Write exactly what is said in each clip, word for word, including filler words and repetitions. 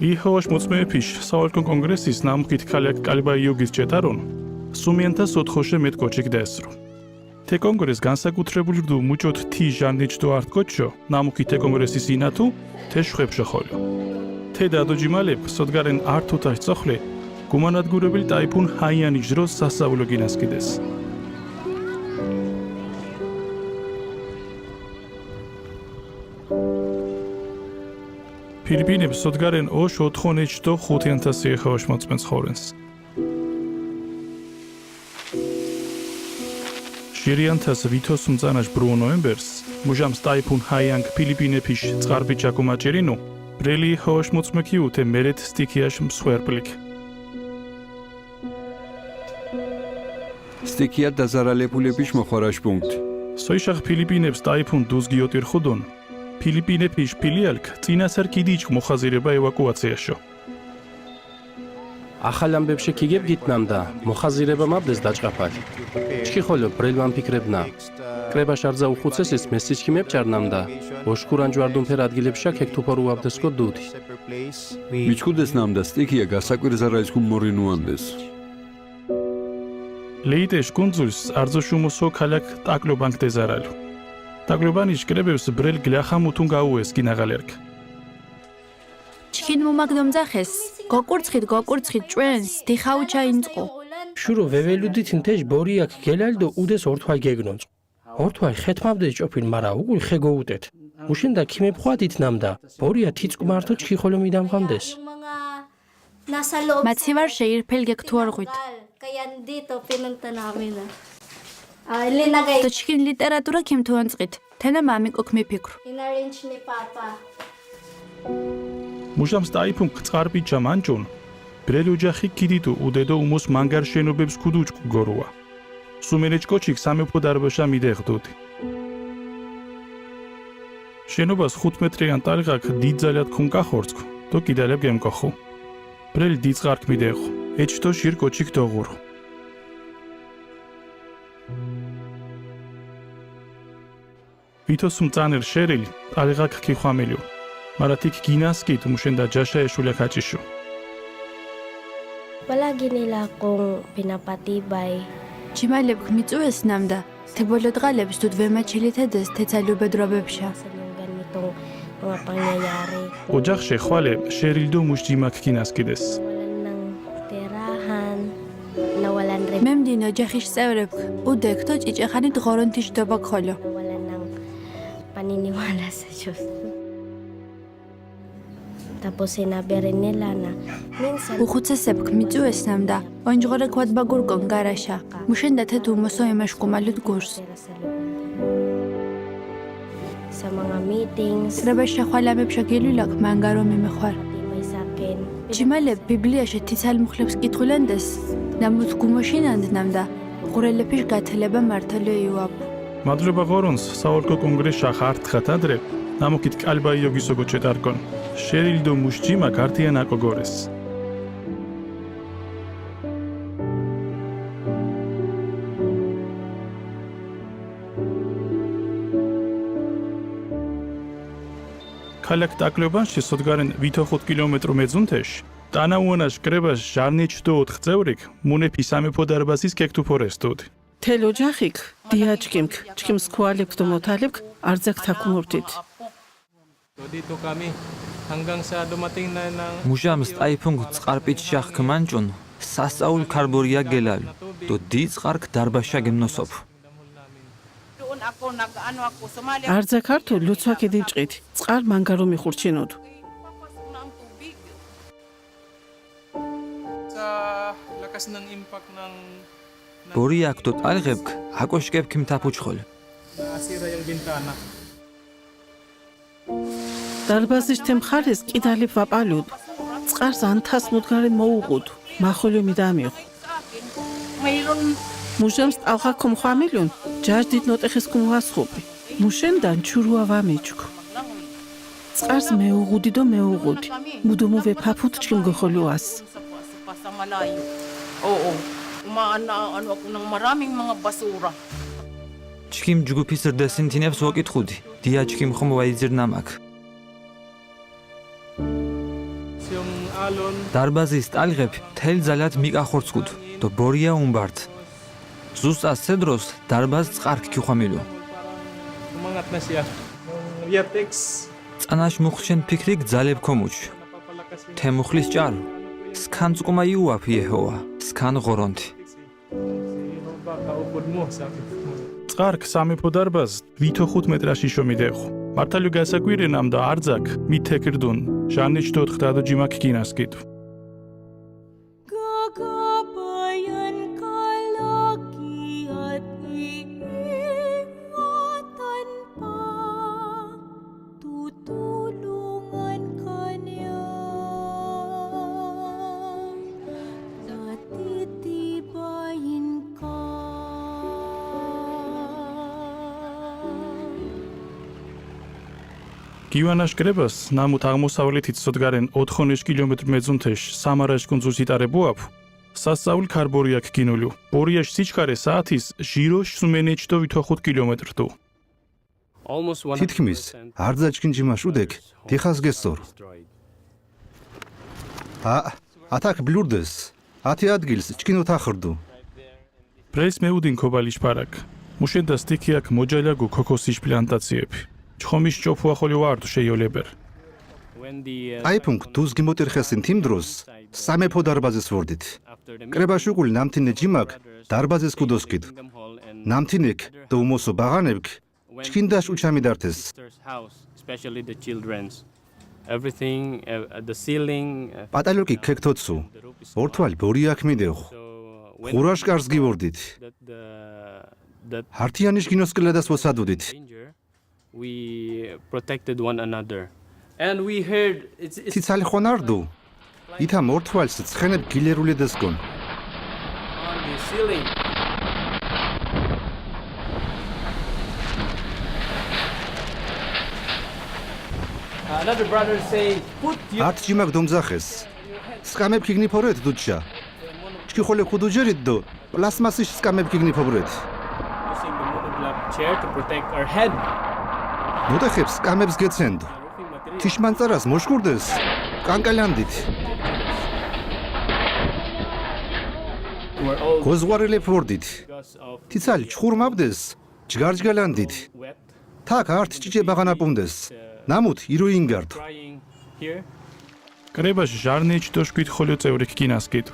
იეჰოვას მოწმეებიში სავალკო კონგრესის ნამუქით ქალაკ კალბაიოგის ჭეტარონ, სუმიანთა სოთხოშე მეტ კოჩიკ დაესრო. თე კონგრეს განსაკუთრებულ რდუ მუჭოთ თი ჟანიჩ დო ართკოჩო, ნამუქით თე კონგრესის ინათუ, თე შვხეფ შოხოლო. თე დადო ჯიმალებ, სოდგარენ ართოთაშ წოხლე, გუმანადგურებილ ტაიფუნ ჰაიანიჩ დროს სასწავლო გინასკიდეს. ფილიპინებ სოდგარენ ოშ ოთხონეჩ დო ხუთიანთა სიეხაოშ მოწმენს ხოვრენს. ჟირიანთას ვითოს მწანაშ ბრუო ნოემბერს, მუჟამს ტაიფუნ ჰაიანგ ფილიპინეფიშ წყარპი ჩაკუმაჭირინუ, ბრელი ჰოშ მოწმეკიუ თე მერეთ სტიქიაშ მსხვერპლიქ. სტიქია დაზარალებულების მოხვარაშ პუნქტ. სოიშახ ფილიპინებს ტაიფუნ დუზგი ოტირ ხუდონ, ფილიპინეფიშ ფილიალქ წინასერ კიდიჭ მოხაზირება ევაკუაციაშო. ახალ ამბებშე ქიგებგიტ ნამდა, მოხაზირება მაბდეს დაჭყაფალ. ჩქი ხოლო ბრელვან ფიქრებნა. კრებაშ არძა უხუცესის მესიჩქი მებჭარ ნამდა, ოშქურან ჯვარდუნ ფერ ადგილებშა ქექტუფორუ აბდეს კო დუდი. მიჩქუდეს ნამდა სტიქია გასაკვირ ზარაის ქუმ მორინუანდეს. ლეიტეშ კუნძულს არძოშუმოსო ქალაკ ტაკლობანკ დეზარალ. ტაკლობანიშ კრებებს ბრელ გლახა მუთუნ გაუეს გინაღალერკ. ჩქინ მუმაკ დომძახეს, გოკურცხით, გოკურცხით ჭვენს, დიხაუჩა ინწყო. შურო ვეველუდით ნთეშ ბორიაქ გელალ დო უდეს ორთვაი გეგნონწყ. ორთვაი ხეთმამდეს ჭოფილ მარა უკულ ხე გოუტეთ. მუშენდა ქიმეფხვადით ნამდა, ბორია თიცკ მართო ჩქი ხოლო მიდამღამდეს. Nasa loob. Matsivăr şehir pelgek tuarğuit. Kaya dito pinunta namin. Ah, linagay. Toçkin literatura kim tuanzgit. Tena mami kokmi pikru. Inarrange ni papa. Mujam staipun ktsqarpi çamançun. Brel ocaxi kiditu udedo umus mangar şenobebs kuduçku gorua. Sumeleç koçik samepo darbaşa mideğdut. Şenobas xut metriyan talğak didzalat kunkaxortsk, do kidaleb gemkoxu. Brel didzğark mideğu, eçto şir koçik doğur. Vitosum tsanir şeril, talğak kixameliu. Maratik ginaskit muşenda caşa eşule kaçişu. Wala ginila kung pinapatibay. Çimalep mitsues namda. Te bolodğalep stud vema çilitedes te tsalubedrobepşa. Ocaxşe xvale şerildo muşcimak kinaskides. Memdin ocaxiş tsevrepk, udek to çiçexani dğorontiş dobak xolo. Uxutsesepk mitsues namda, oncğore kvadba gurkon garaşa. Muşenda te tumoso emaşkumalud gurs. Samanga meetings. Kreba şaxvala mepşa gelulak mangaro memexvar. Çimale Bibliaşe titsal muxleps kitxulendes, namut gumoşinand namda, ğurelepiş gateleba martalo iwap. Madloba ğorons, saolko kongres şaxart xatadre, namukit kalba yogiso goçetarkon. Şerildo muşcima kartiyanako gores. Kalak takloban şi sotgaren vitoxut kilometru medzunteş, tana uonaş krebas jarniç do otx tsevrik, mune pisame podarbasis kektu porestud. Tel ocaxik, diya çkimk, çkim skualipk do motalipk, ardzek takumurtit. Dito kami hanggang sa dumating na ng Mujams taiphung tsqarpit şax kmançun, sasaul karboria gelal, do di tsqark darbaşa gemnosop. Arza kartu lutswa kedi çqit, tsqar mangaru mixurçinud. Sa lakas ng impact ng Boriak do talğebk, akoşkep kim tapuçxol. Nasira yung bintana. Darbazış temxares kidalip vapalud. Tsqars antas mudgaren mouğud, maxolyo midamixu. Mujams talğa kumxamilun, jar dit notexes kumvasxupi. Muşendan çurua va miçku. Tsqars meuğudi do meuğudi. Mudumu vepaput çkim goxoluas. Çkim cugupisir desintinevs vokitxudi. Diya çkim xum vaidzir namak. დარბაზის ტალღებ თელ ძალათ მიკახორცქუდ დო ბორია უმბართ. ზუსტ ასე დროს დარბაზ წყარქ ქიხვამილუ. წანაშ მუხჩენ ფიქრი გძალებ ქომუჩ. თემუხლის ჭარ სქან წკუმა იუაფ იეჰოვა, სქან ღორონთი. წყარქ სამეფო დარბაზ ვითოხუთ მეტრაში შომიდეღ. მართალო გასაკვირენამ და არძაქ მითექ რდუნ, ჟანიჩ დოთხ დადო ჯიმაქ გინასკიდ. გივანაშ კრებას ნამუთ აღმოსავლეთით სოდგარენ ოთხონიშ კილომეტრ მეძუნთეშ სამარაშ კუნძულს იტარებუაფ, სასწაულ ქარბორიაქ გინულუ. ბორიაშ სიჩქარე საათის ჟიროშ სუმენეჩ დო ვითოხუთ კილომეტრ დუ. თითქმის არც აჩქინ ჯიმაშ უდეკ დიხას გესწორ. ა, ათაქ ბლურდეს, ათი ადგილს ჩქინ ოთახ რდუ. ბრეს მეუდინ ქობალიში პარაკ. მუშენდა სტიქიაქ მოჯალაგუ ქოქოსიშ პლანტაციეფი. ჩხომიშ ჭოფუა ხოლო ვარდ შეიოლებერ. ტაიფუნ დუს გიმოტირხესინ თიმ დროს სამეფო დარბაზის ვორდით. კრებაშ უკულ ნამთინე ჯიმაქ დარბაზის გუდოსკიდ. ნამთინეკ და უმოსო ბაღანებქ ჩქინ დაშ უჩამიდართეს. Everything, uh, the ceiling, uh, პატალოკი ქექთოცუ, ორთვალ ბორიაქ მიდეღ. ღურაშ კარს გივორდით. Ართიანიშ გინოსკილადას ვოსადუდით. We protected one another. And we heard it's, it's თიცალი ხვანარდუ. ითა მორთვალს ცხენებ გილერული დესკონ. On the ceiling. Another brother say, put your ართ ჯიმაქ დომძახეს. სკამებ ქიგნიფორეთ დუჩა. ჩქი ხოლე ქუდუჯერით დო პლასმასის სკამებ გიგნიფობრეთ. Using the monoblock chair to protect our head. მოდახებს სკამებს გეცენდ. თიშმანწარას მოშკურდეს კანკალანდით. We're all გოზღვარელებ ვორდით. Because of თიცალ ჩხურმაბდეს ჯგარჯგალანდით. Wet. თაქ ართ ჭიჭე ბაღანა პუნდეს. ნამუთ იროინგარდ. Crying here. კრებაშ ჟარნეჩ დოშ კვით ხოლო წევრიქ გინასკიდ.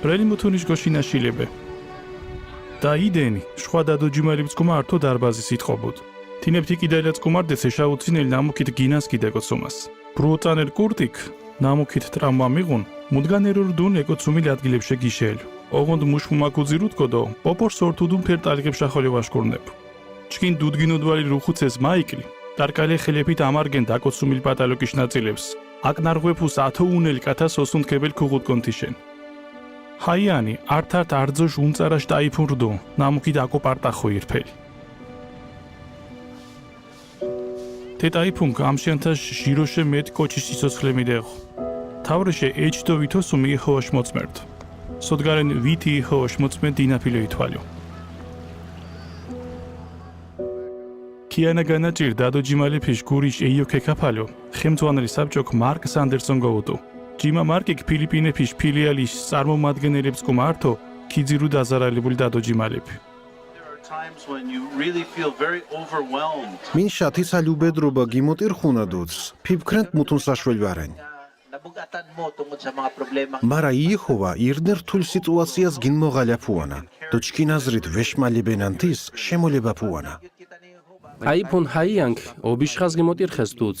ბრელი მუთუნიშ გოშინა შილებე. და იდენი, შხვა დადო ჯიმალიბ წკუმა ართო დარბაზის იტყობუდ. თინებთი კიდაილა წკუმარდეს ეშაუცინელ ნამუქით გინასკიდ ეკოცუმას. ბრუოწანელ კურტიკ, ნამუქით ტრამვა მიღუნ, მუდგანერო რდუნ ეკოცუმილ ადგილებ შეგიშელ. ოღონდ მუშ მუმაკუძირუდ კოდო, პოპორს ორთუდუნ ფერ ტალღებ შახოლე ვაშკურნებ. ჩქინ დუდგინოდვალი რუხუცეს მაიკლი, ტარკალე ხელეფით ამარგენ დაკოცუმილ პატალოკიშ ნაწილებს. აკნარღვეფუს ათო უნელ კათას ოსუნთქებელ ქუღუდ კონთიშენ. ჰაიანი, ართართ არძოშ უნწარაშ ტაიფუნ რდუ, ნამუქი დაკოპარტა ხო ირფელი. თე ტაიფუნ ამშენთაშ ჟიროშე მეტ კოჩი სიცოცხლე მიდეღ. თავრეშე ეჩ დო ვითოსუმ იეჰოვაშ მოწმერთ. სოდგარენ ვითი იეჰოვაშ მოწმე დინაფილო ითვალო. ქიანა განაჭირ დადო ჯიმალეფიშ გურიშ ეიო ქეკაფალო, ხელმძღვანელი საბჭოკ მარკ სანდერსონ გოუტუ. ჯიმა მარკიკ ფილიპინეფიშ ფილიალის წარმომადგენელებს კუმართო, ქიძირუ დაზარალებულ დადო ჯიმალეფი. There are times when you really feel very overwhelmed. მინშა თისალ უბედრობა გიმოტირ ხუნადუც, ფიფქრენთ მუთუნ საშველ ვარენ. Mara იეჰოვა ირნე რთულ სიტუაციას გინმოღალაფუანა, დო ჩქინ აზრით ვეშმალებენანთის შემოლებაფუანა. აი ფუნ ჰაიანქ ობიშხას გიმოტირ ხესტუც.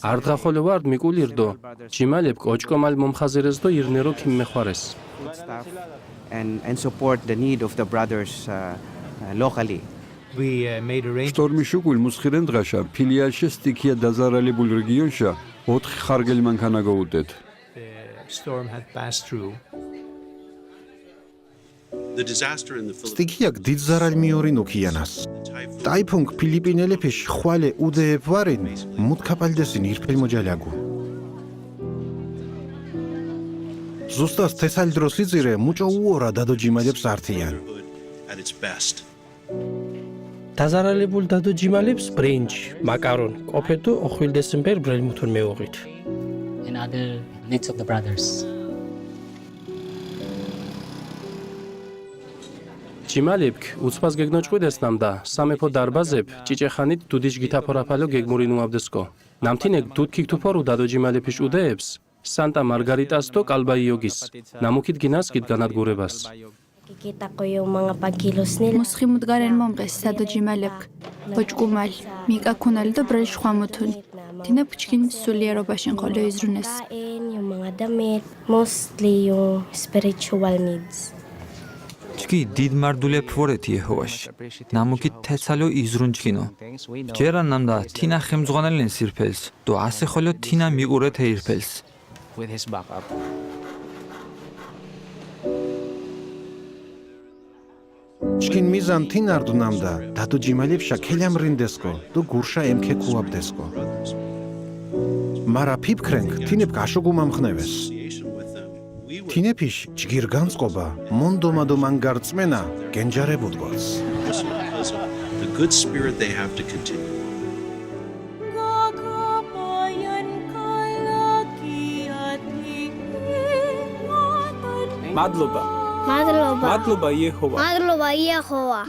არტღა ხოლე ვარდ მიკულირ დო, ჯიმალებ კოჭკომალ მომხაზერეს დო ირნერო ქიმ მეხვარეს. And, and support the need of the brothers, uh, uh, locally. We, uh, made arrangements. შტორმი შუგულ მუსხირენ დღაშა, ფილიალშე სტიქია დაზარალებულ რეგიონშა ოთხი ხარგელ მანქანა გოუტეთ. The storm had passed through. The disaster in the Philippines. სტიქიაკ დიდ ზარალ მიორინ ოკეანას. ტაიფუნ ფილიპინელეფეში ხვალე უდეებ ვარენ, მუდ ქაპალდესინ ირფელ მოჯალაგუ. ზუსტას თესალ დროს იძირე, მუჭო უორა დადო ჯიმალებს ართიან. At its best. დაზარალებულ დადო ჯიმალებს ბრინჯი, მაკარონ, ყოფეთუ ოხვილ დესიმ ბერ ბრელმუთუნ მეუღით. And other needs of the brothers. ჯიმალებქ უცბას გეგნოჭყვიდეს ნამდა სამეფო დარბაზებ ჭიჭე ხანით დუდიში გითაფორაფალო გეგმურინუავდესკო. ნამთინეკ დუდ ქიქთუფორუ დადო ჯიმალეფიშ უდეებს, სანტა მარგარიტას დო კალბაიოგის. ნამუქით გინასკით განადგურებას. Kikita ko yung mga pagkilos nila. Musxi mudgaren momqes sado jimalebk, bochkumal, mika kunal do brel shkhwamutun. Tinep chkin sulierobashin qolo izrunes. Yung mga damit, mostly yung spiritual needs. Chki did mardulep voret Yehovash. Namukit tetsalo izrun chkino. Jera namda tina xemzwanalen sirpels, do ase xolo tina miuret irpels. With his backup. Chkin mizan tinardu namda, dadu jimalipsha kelyam rindesko, du gursha emke kuabdesko. Mara pipkrenk, tinip kasho gumam xneves. Tinepish jgirgans koba, mondoma do mangar tsmena, genjare budgots. The good spirit they have to continue. Madloba. Madloba. Madloba, Yehová. Madloba, Yehová.